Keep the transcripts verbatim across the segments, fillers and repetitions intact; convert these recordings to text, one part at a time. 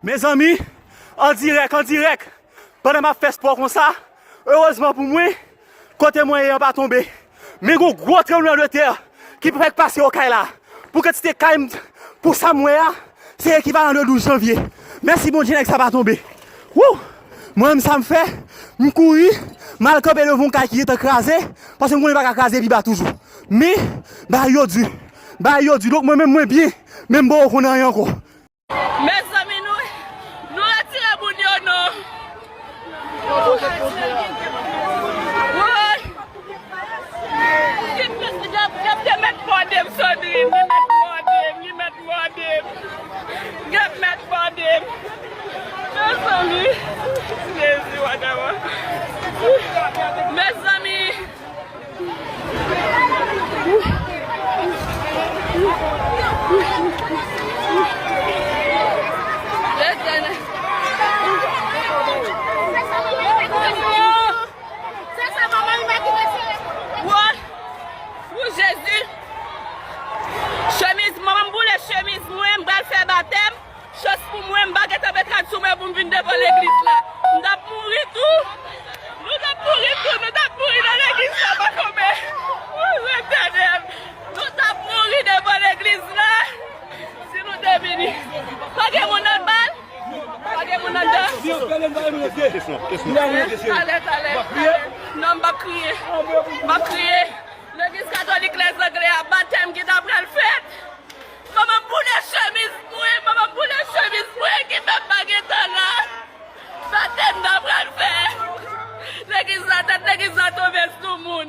Mezanmi, an dirèk, an dirèk, pandan m ap fè spò konsa, erezman pou mwen, kote mwen ye an pa tonbe. Men gon gwo tranblemanntè ki fèk pase Okay la. Pou kantite kay m, pou sa m wè a, se ekivalan de douz janvye. Mèsi Bondye, nèg sa pa tonbe. Wouw! Mwen menm sa m fè, m kouri, m al kanpe devan yon kay ki gentan kraze, paske m konnen li pa ka kraze pi ba toujou. Men, bagay yo di, bagay yo di, donk mwen menm mwen byen, men m poko konn anyen ankò. Mezanmi, nou, nou retire moun yo non. Woy! Li mèt mòde m, Sandrine, li mèt mòde m, li mèt mòde m. Li mèt mòde m. Mezanmi, Jezi, wadawa. Mezanmi. Letènèl. Woy! Woy, Jezi! Chemiz, manman m boule chemiz mwen, m pral fè batèm. Chans pou mwen, m pa gentan met rad sou mwen pou m vin devan legliz la. M t ap mouri tou. Nou t ap mouri tou, nou t ap mouri nan legliz la, pa konbe. Woy, Letènèl. Nou t ap mouri devan legliz la. Si nou te vini. Pa gen moun anndan? Pa gen moun anndan? Talè, talè, talè. Non, m p ap kriye. M p ap kriye. Legliz katolik Lèzangle a, batèm ki ta pral fèt. Manman m boule chemiz mwen, manman m boule chemiz mwen ki fè m pa gentan la. Batèm n ta pral fè. Legliz la, tèt legliz la tonbe sou moun.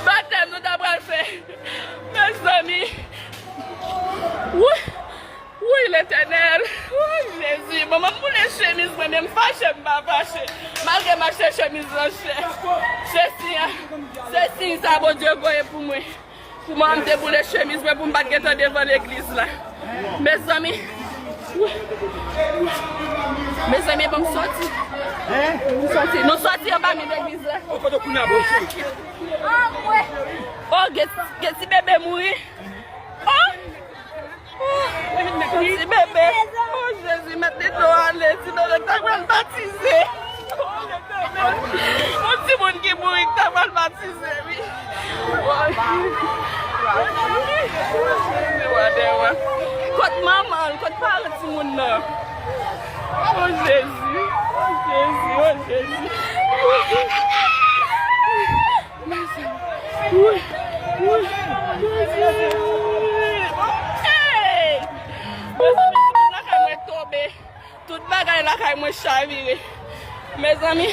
Batèm nou ta pral fè. Mezanmi. Woy, woy, Letènèl. Woy, Jezi. Manman m boule chemiz mwen, men m fache, m pa fache. Malgre m achte chemiz lan chè. Se siy, se siy sa Bondye voye pou mwen. Pou manman m te boule chemiz mwen pou m pa t gentan devan legliz la. Mezanmi. Mezanmi, bon, m sòti. M sòti. Nou sòti anba mi legliz la. Oh, gen, gen ti bebe mouri. Oh! Oh, ti bebe. Oh, Jezi, mèt li dlo ale. Ti bebe k ta pral batize. Oh, Letènèl. Yon timoun ki mouri k ta pral batize, wi. Kot manman l? Kot paran timoun nan? Oh, Jezi. Oh, Jezi. Oh, Jezi. Hey! Mezanmi, tout lakay mwen tonbe. Tout bagay lakay mwen chavire. Mezanmi.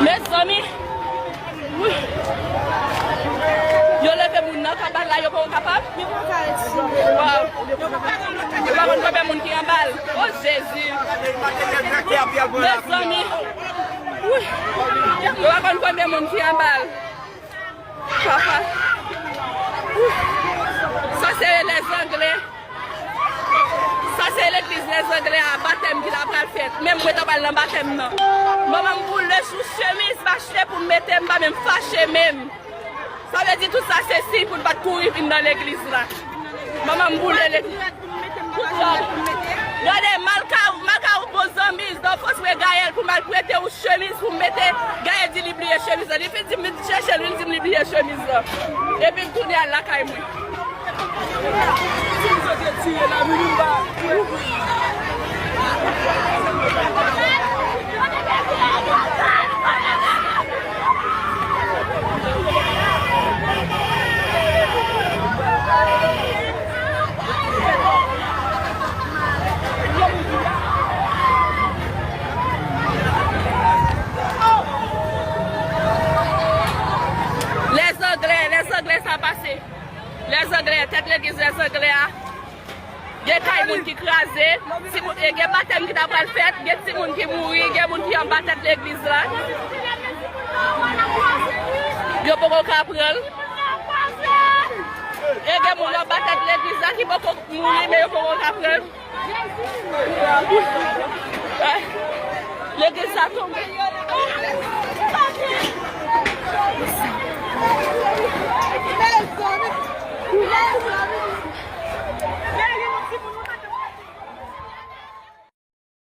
Mezanmi, wi. Yo leve moun nan kabal la, yo poko kapab. Yo poko ka retire. Waw. Yo pa konn konbyen moun ki anba l. O Jezi. Mezanmi. Wi. Yo pa konn konbyen moun ki anba l. Papa. Sa se Lèzangle. Sa se legliz Lèzangle a, batèm ki ta pral fèt. Menm mwen ta pral nan batèm nan. Manman m boule sou chemiz m achte pou m mete, m pa menm fache menm. Sa vle di tout sa se siy pou n pa t kouri vin nan legliz la. Manman m boule legliz. Tout sa. Gade, Malka, Malka ou bon zanmi, Zanfrans mwen Gayèl pou m al prete ou chemiz pou m mete. Gayèl di li bliye chemiz la. Li fin di m vin chèche l, li di m li bliye chemiz la. Epi m tounen al lakay mwen. Lèzangle, Lèzangle sa pase. Lèzangle, tèt legliz Lèzangle a. Gen kay moun ki kraze, ti Gen batèm ki ta pral fèt, gen timoun ki mouri, gen moun ki anba tèt legliz la. Yo poko ka pran l. E gen moun anba tèt legliz la ki poko mouri, men yo poko ka pran l. Legliz la tonbe.